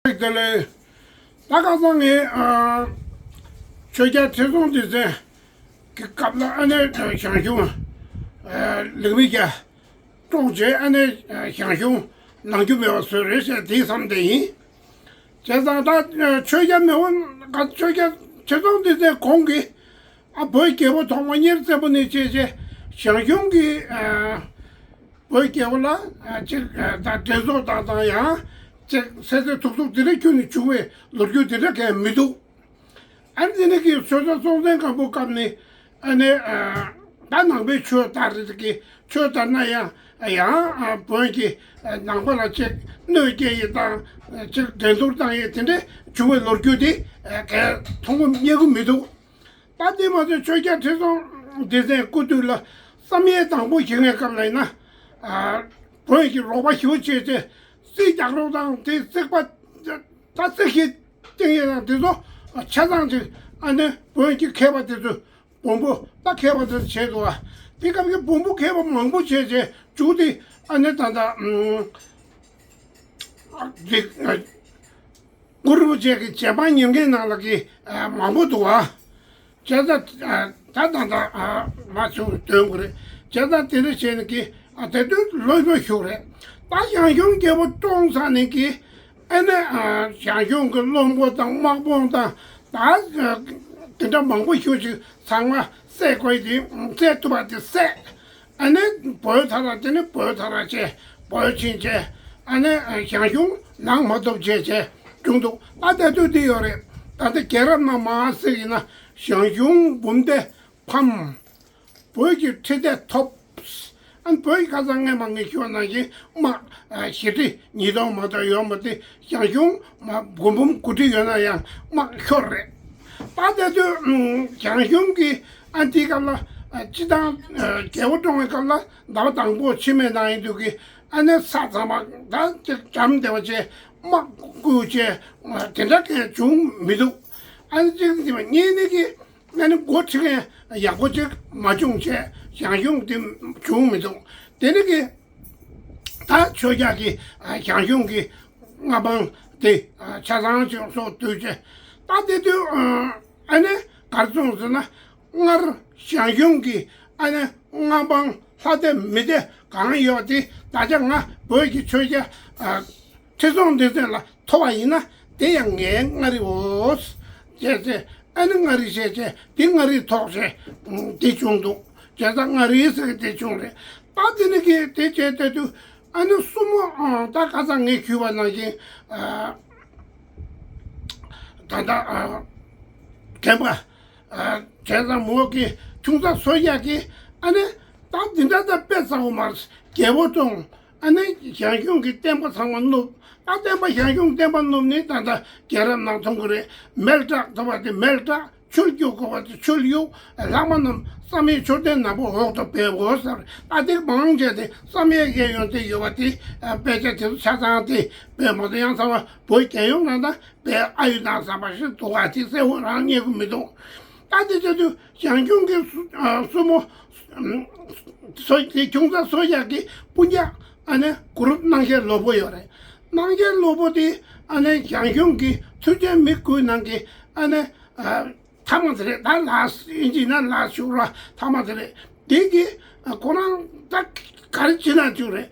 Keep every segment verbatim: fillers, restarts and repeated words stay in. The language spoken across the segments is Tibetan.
བདེ་ལེགས། ད་ཁ་སང་ངས་ཨ་ཆོས་རྒྱལ་ཁྲི་སྲོང་ལྡེ་བཙན་གྱི་སྐབས་ལ་ཨ་ནེ་ཞང་ཞུང་ཨ་ལིག་མི་རྒྱ་བཀྲོངས་རྗེས་ཨ་ནེ་ཞང་ཞུང་ནང་རྒྱུ་མེད་པ་བཟོས་རེད་ཟེར་དེའི་བསམ་དེ་ཡིན། བྱས་ཙང་ད་ཆོས་རྒྱལ་མེས་དབོན་ག་ཆོས་རྒྱལ་ཁྲི་སྲོང་ལྡེ་བཙན་གོང་གི་ཨ་བོད་རྒྱལ་པོ་ཐོག་མ་གཉེར་བཙན་པོ་ནས་བྱས་རྗེས་ཞང་ཞུང་གི་ཨ་བོད་རྒྱལ་པོ་ལ་ཨ་ཅིག་ཨ་ད་འགྲན་ཚོགས་དང་དང་ཡང་ཅིག་སེ་སེ་ཐུག་ཐུག་དེ་འདྲ་ཁྱོན་ནས་བྱུང་བའི་ལོ་རྒྱུས་དེ་འདྲ་གང་ཡང་མི་འདུག་ཨ་ནི་དེ་ནས་ཀྱི་ཆོས་རྒྱལ་སྲོང་བཙན་སྒམ་པོའི་སྐབས་ནས་ཨ་ནི་ཨ་ད་ནང་པའི་ཆོས་དར་རེད་ཀྱི་ཆོས་དར་ན་ཡང་ཡང་ཨ་བོད་ཀྱི་ཨ་ནང་པ་ལ་ཅིག་གནོད་སྐྱེལ་ཡས་དང་ཅིག་འགྲན་བསྡུར་བཏང་ཡས་དེ་འདྲ་བྱུང་བའི་ལོ་རྒྱུས་དེ་ཨ་གང་ཡང་མཐོང་གི་རྙེད་གི་མི་འདུག་ད་དེ་མ་ཟད་ཆོས་རྒྱལ་ཁྲི་སྲོང་ལྡེ་བཙན་སྐུ་དུས་ལ་བསམ་ཡས་དང་པོ་བྱེད་མཁན་སྐབས་ལ་ཡིན་ན། ཨ་བོད་ཀྱི་རོགས་པ་ཞུ་བྱས་ཏེ་རྩིས་རྒྱག་རོགས་དང་དེ་རྩིག་པ་ད་རྩིག་ཤིང་བཏིང་ཡས་དང་དེ་ཚོ་ཆ་ཚང་ཅིག་ཨ་ནི་བོད་ཀྱི་མཁས་པ་དེ་ཚོས་བོན་པོ་ད་མཁས་པ་དེ་ཚོས་བྱས་འདུག་བ། དེ་སྐབས་ཀྱི་བོན་པོ་མཁས་པ་མང་པོ་བྱས་རྗེས་མཇུག་དེ་ཨ་ནི་ད་ལྟ་ཨ་འདི་ཨ། གུ་རུ་རིན་པོ་ཆེ་གི་རྗེས་འབངས་ཉན་མཁན་ནང་ལ་གི་ཨ་མང་པོ་འདུག་བ། བྱས་ཙང་ཨ་ད་ད་ད་ཨ་མ་བྱུང་དོན་གོ་རེད། བྱས་ཙང་དེ་འདྲ་བྱས་ནས་གི་ཨ་དེ་དུས་ལོ་ལོ་ཞུགས་རེད། ད་ཞང་ཞུང་རྒྱལ་པོ་བཀྲོངས་ཚར་ནས་གི་ཨ་ནི་ཨ་ཞང་ཞུང་གི་བློན་པོ་དང་དམག་དཔུང་དང་ད་ཨ་དེ་འདྲ་མང་པོ་ཞུགས་ཤིག་ཚང་མ་བསད་དགོས་དེ་བསད་ཐུབ་པ་དེ་བསད། ཨ་ནི་བོད་ཐ་ར་དེ་ནི་བོད་ཐ་ར་བྱས་བོད་ཕྱིན་བྱས་ཨ་ནི་ཞང་ཞུང་ནང་མ་ཐོབ་བྱས་བྱས་བྱུང་འདུག་ད་ལྟ་དུས་འདི་ཡོད་རེད། ད་ལྟ་རྒྱལ་རབས་ནང་མ་ཟེར་ཡིན་ན་ཞང་ཞུང་འབུམ་སྡེ་ཕམ། བོད་ཀྱི་ཁྲི་སྡེ་ཐོབ། ཨ་ནི་བོད་ཀྱི་ཁ་སང་སྔས་མ་ངས་ཞུས་པ་ནང་བཞིན་དམག་ཞི་ཁྲི་ཉིས་སྟོང་མ་གཏོགས་ཡོད་མ་དེ་ཞང་ཞུང་མགོན་འབུམ་དགུ་ཁྲི་ཡོད་ན་ཡང་དམག་ཤོར་རེད། ད་དེ་དུས་ཞང་ཞུང་གི་ཨ་འདི་སྐབས་ལ་སྤྱི་བཏང་རྒྱལ་པོ་བཀྲོངས་པའི་སྐབས་ལ་ཟླ་བ་དང་པོ་ཕྱི་མའི་ནང་ཡིན་དུས་ཀྱི་ཨ་ནི་ས་ཚང་མ་ད་ཅིག་འཇམ་བདེ་བ་བྱས་དམག་བསྐུལ་བྱས་དེ་འདྲ་གང་བྱུང་མི་འདུག་ཨ་ནི་གཅིག་འདི་མ་གཉིས་ནི་གི་ཨ་ནི་འགོ་ཁྲིད་མཁན་ཡག་པོ་ཅིག་མ་བྱུང་བྱས་ཞང་ཞུང་འདི་བྱུང་མི་འདུག་དེ་ནི་གི་ད་ཆོས་རྒྱལ་གྱི་ཞང་ཞུང་གི་མངའ་འབངས་དེ་ཆ་ཚང་ཅིག་སོགས་དུས་ཆེ། ད་དེ་དུས་ཨ་ནི་གར་སོང་ཟེར་ན་སྔར་ཞང་ཞུང་གི་ཨ་ནི་མངའ་འབངས་ལྷ་སྡེ་མི་སྡེ་གང་ཡོད་དེ་ད་ཆ་ང་བོད་ཀྱི་ཆོས་རྒྱལ་ཁྲི་སྲོང་ལྡེ་བཙན་ལ་ཐོབ་པ་ཡིན་ན་དེ་ཡང་ངའི་མངའ་རིས་འོ། ཅེས་ཟེར་ཨ་ནི་མངའ་རིས་བཤད་བྱས་དེ་མངའ་རིས་ཐོག་བྱས་དེ་བྱུང་འདུག་བྱས་ཙང་མངའ་རིས་ཟེར་གི་དེ་བྱུང་རེད། ད་དེ་ནི་གི་དེ་བྱས་དེ་དུས་ཨ་ནི་སྲུ་མོ་ད་ཁ་སང་ངས་ཞུས་པ་ནང་བཞིན་ད་ལྟ་དྲན་པ། བྱས་ཙང་མོ་གི་ཁྱུང་ཚ་བཟོ་ཡག་གི་ཨ་ནི་ད་འདི་འདྲ་ད་དཔེ་བཟང་བོ་མ་རེད། རྒྱལ་པོ་བཀྲོངས། ཨ་ནི་ཞང་ཞུང་གི་བསྟན་པ་ཚང་མ་བསྣུབས། ད་བསྟན་པ་ཞང་ཞུང་བསྟན་པ་བསྣུབས་ནི་ད་ལྟ་རྒྱལ་རབས་ནང་མཐོང་གི་རེད། མེ་སྲེག་ཐུབ་པ་དེ་མེ་སྲེག་ཆུ་རྒྱུག་དགོས་པ་དེ་ཆུ་གཡུག་ལྷག་མ་རྣམས་བསམ་ཡས་མཆོད་རྟེན་ནག་པོ་འོག་ཏུ་སྦས་འོ་ཟེར། ད་དེ་མང་ཆེ་དེ་བསམ་ཡས་ཀྱི་ཡོན་ཏན་ཡོད་པ་དེ་དཔེ་ཆ་དེ་ཚོ་ཆ་ཚང་དེ་སྦས་མ་གཏོགས་ཡང་ཚ་བ་བོད་རྒྱལ་ཡོངས་ནང་ད་པའི་ཨ་ཡུ་དང་བསམ་པ་ཞིག་འདུག་ག་དེ་གསལ་བོ་རང་རྙེད་གི་མི་འདུག་ད་དེ་བྱས་དུས་ཞང་ཞུང་གི་སྲུ་ཨ་སྲུ་མོ་ཨམ་སོ་དེ་ཁྱུང་ཚ་སོ་ཡག་གི་སྤུན་ཀྱག་ཨ་ནེ་གུ་རུབ་སྣང་བྱེད་ལོ་པོ་ཡོད་རེད། སྣང་བྱེད་ལོ་པོ་དེ་ཨ་ནེ་ཞང་ཞུང་གི་ཚུལ་ཁྲིམས་མི་དགུའི་ནང་གི་ཨ་ནེ་ཨ་ཐ་མ་དེ་རེད། ད་ལགས་ཡིན་གྱི་ན་ལགས་ཞུ་ར་ཐ་མ་དེ་རེད། དེ་གི་ཁོ་རང་ད་ག་རེ་བྱེད་ན་འགྲིག་རེད།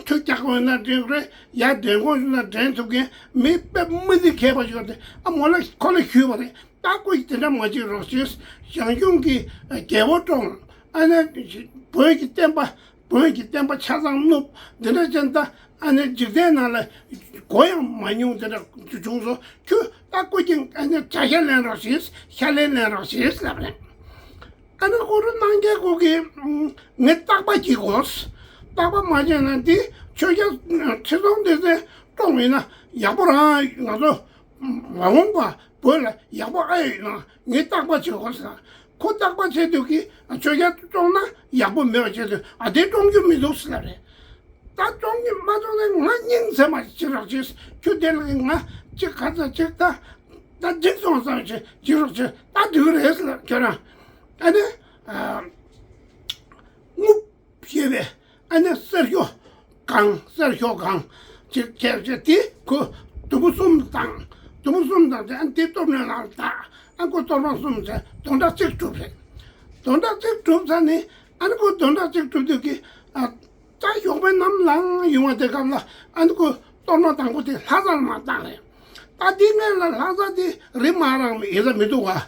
ཐུགས་རྒྱག་དགོས་ན་འགྲིག་རེད། ཡར་འདྲེན་དགོས་ན་འདྲེན་ཐུབ་མཁན་མི་དཔེ་མི་སྲིད་མཁས་པ་ཞིག་ཡོད་དེ་ཨ་མོ་ལ་ཁོ་ལ་ཞུས་པ་རེད། ད་ཁོ་ཡིས་དེ་འདྲ་མ་བྱེད་རོགས་ཞེས་ཞང་ཞུང་གི་རྒྱལ་པོ་བཀྲོངས། ཨ་ནི་བོད་ཀྱི་བསྟན་པ་བོད་ཀྱི་བསྟན་པ་ཆ་ཚང་བསྣུབས་འདི་འདྲ་བྱས་ན་ད་ཨ་ནི་འཇིག་རྟེན་ནང་ལ་གོ་ཡང་མ་མྱོང་དེ་འདྲ་བྱུང་སོང་། ཁྱོད་ད་སྐུ་མཁྱེན་ཨ་ནི་བྱ་ཤ་ལེན་རོགས་ཞེས་ཤ་ལན་ལེན་རོགས་ཞེས་ལབ་རེད། ཨ་ནི་ཁོ་རང་སྣང་བྱེད་ཁོ་གིས་ངས་བརྟག་པ་བྱེད་དགོས། བརྟག་པ་མ་བྱས་ན་འདི་ཆོས་རྒྱལ་ཁྲི་སྲོང་ལྡེ་བཙན་བཀྲོངས་ཡིན་ན་ཡག་པོ་རང་ང་ཚོ་མ་འོངས་པ་བོད་ལ་ཡག་པོ་ཨེ་ཡོད་ན་ངས་བརྟག་པ་བྱེད་དགོས་ཟེར། ཁོ་བརྟག་པ་བྱེད་དུས་ཀྱི་ཆོས་རྒྱལ་བཀྲོངས་ན་ཡག་པོ་མེད་པ་བྱེད་དུས་ཨ་དེ་བཀྲོངས་རྒྱུ་མི་འདུག་ཟེར་ལབ་རེད། ད་བཀྲོངས་ཀྱི་མ་བཀྲོངས་ནས་ང་སྙིང་ཚད་མ་ཅི་རོགས་བྱེད། ཁྱོད་དེ་ལ་ང་ཅི་ག་ཚ་ཅིག་ད་ད་འགྲིག་སོང་བསམ་བྱེད་ཅི་རོགས་བྱེད། ད་འགྲིག་རེད་ཟེར་ལབ་ཁྱོད་རང་ཨ་ནི་ཨ་རྔུབ་ཞེས་པའི་ཨ་ནི་གསེར་ཞོ་གང་གསེར་ཞོ་གང་ཅིག་ཁྱེར་བྱས་དེ་ཁོ་ དུམ་བུ་གསུམ་བཏང་། དུམ་བུ་གསུམ་བཏང་སྟེ་ཨ་ནི་དེ་གཏོར་མའི་ནང་ལ་བཏགས། ཨ་ནི་ཁོ་གཏོར་མ་གསུམ་བྱས་དོན་དག་གཅིག་གྲུབ་རེད། དོན་དག་གཅིག་གྲུབ་ཚར་ནས་ཨ་ནི་ཁོ་དོན་དག་གཅིག་གྲུབ་དུས་ཀྱི་ཨ། ད་ཞོགས་པའི་ནམ་ལངས་ཡོང་བ་དེ་སྐབས་ལ་ཨ་ནི་ཁོ་གཏོར་མ་དང་པོ་དེ་ལྷ་སར་མར་བཏང་རེད། ད་དེ་སྔོན་ལ་ལྷ་ས་དེ་རི་མ་རང་ཡིན་ས་མི་འདུག་བ།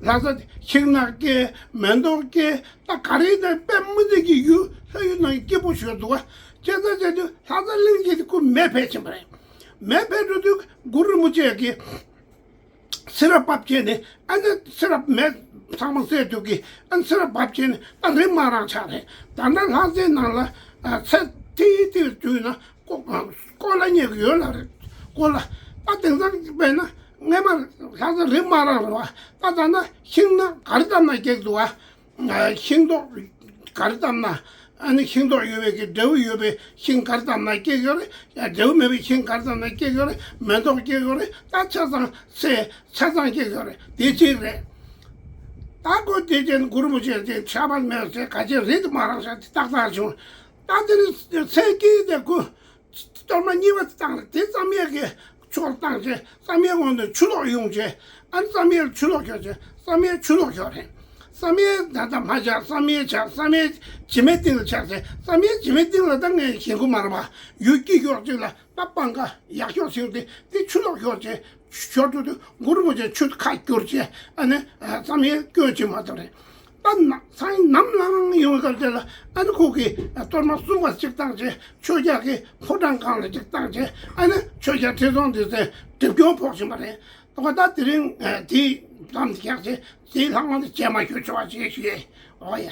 ལྷ་ས་དེ་ཤིང་ནགས་སྐྱེས། མེ་ཏོག་སྐྱེས། ད་ག་རེ་ད་དཔེ་མི་སྲིད་ཀྱི་ཡུལ་ལྷ་ཡུལ་ནང་སྐྱིད་པོ་ཞིག་འདུག་བ། བྱས་ཙང་བྱས་དུས་ལྷ་ས་གླིང་རྗེ་དེ་ཁོ་མེ་ཕེབས་ཕྱིན་པ་རེད། མེ་ཕེབས་འགྲོ་དུས་གུ་རུ་རིན་པོ་ཆེ་གིས་སེར་བ་བབས་བྱས་ནས་ཨ་ནི་སེར་བ་མེ་ཚང་མ་བསད་དུས་ཀྱི་ཨ་ནི་སེར་བ་བབས་བྱས་ནས་ད་རི་མ་རང་ཆགས་རེད། ད་ལྟ་ལྷ་སའི་ནང་ལ་ཨ་ཚེ་ཐིག་ཐིག་དུས་ན་ཀོ་ཀོ་ལ་རྙེད་ཀྱི་ཡོད་ལ་རེད། ཀོ་ལ་ད་དེང་སང་དཔེར་ན་སྔས་མ་ལྷ་ས་རི་མ་རང་རེད་བ། ད་ད་ན་ཤིང་ནགས་ག་རེ་བཏབ་ན་སྐྱེ་འདུག་བ། ཤིང་ཏོག་ག་རེ་བཏབ་ན། ཨ་ནི་ཤིང་ཏོག་ཡོད་པའི་གི་འབྲས་བུ་ཡོད་པའི་ཤིང་ག་རེ་བཏབ་ན་སྐྱེ་གི་ཡོད་རེད། ཡང་འབྲས་བུ་མེད་པའི་ཤིང་ག་རེ་བཏབ་ན་སྐྱེ་གི་ཡོད་རེད། མེ་ཏོག་སྐྱེ་གི་ཡོད་རེད། ད་ཆ་ཚང་ཚེ་ཆ་ཚང་སྐྱེ་གི་ཡོད་རེད། དེ་གཅིག་རེད། ད་ཁོ་དེ་ཅན་གུ་རུ་རིན་པོ་ཆེ་དེ་ཆར་པ་མེད་ཚེ་ག་ཅེ་རི་དུ་མ་རང་ཤག་དེ་ཏག་ཏག་བྱུང་། ད་དེ་ནི་ཚེ་སྐྱིད་དེ་ཁོ། གཏོར་མ་གཉིས་པ་བཏང་ལ་དེ་བསམ་ཡས་ཀྱི་ཕྱོགས་བཏང་བྱས་བསམ་ཡས་དབང་དུ་ཆུ་ལོག་ཡོང་བྱས། ཨ་ནི་བསམ་ཡས་ལ་ཆུ་ལོག་ཤོར་བྱས་བསམ་ཡས་ཆུ་ལོག་ཤོར་རེད། བསམ་ཡས་ད་ལྟ་མ་ཆགས། བསམ་ཡས་ཆགས། བསམ་ཡས་བྱེ་མའི་སྟེང་ལ་ཆགས་ཚེ་བསམ་ཡས་བྱེ་མའི་སྟེང་ལ་ད་ངས་ཞེན་གི་མ་རེད་པ། ཡུལ་སྐྱིད་ཤོར་ཅིག་ལ་ད་སྤང་ཁ་ཡག་ཤོས་ཤིག་དེ་དེ་ཆུ་ལོག་ཤོར་བྱས། ཤོར་དུས་དུ་གུ་རུ་རིན་པོ་ཆེ་ཆུ་ཁ་བསྒྱུར་བྱས་ཨ་ནི་བསམ་ཡས་སྐྱོན་བྱེད་མ་ཐུབ་རེད། ད་ན་སང་ཉིན་ནམ་ལངས་ཡོང་བའི་སྐབས་དེ་ལ་ཨ་ནི་ཁོ་གིས་གཏོར་མ་གསུམ་པ་གཅིག་བཏང་བྱས་ཆོས་རྒྱལ་གྱི་ཕོ་བྲང་སྒང་ལ་གཅིག་བཏང་བྱས་ཨ་ནི་ཆོས་རྒྱལ་ཁྲི་སྲོང་ལྡེ་བཙན་སྒྲིབ་སྐྱོན་ཕོག་བཞིན་པ་རེད། ད་ད་དེ་རིང་དེའི་ལམ་དུ་བཞག་བྱས་དེའི་ལྷ་དབང་དུ་བྱས་མ་ཞུ་ཆོག་པ་ཞེས་ཞུས། འོ་ཡ།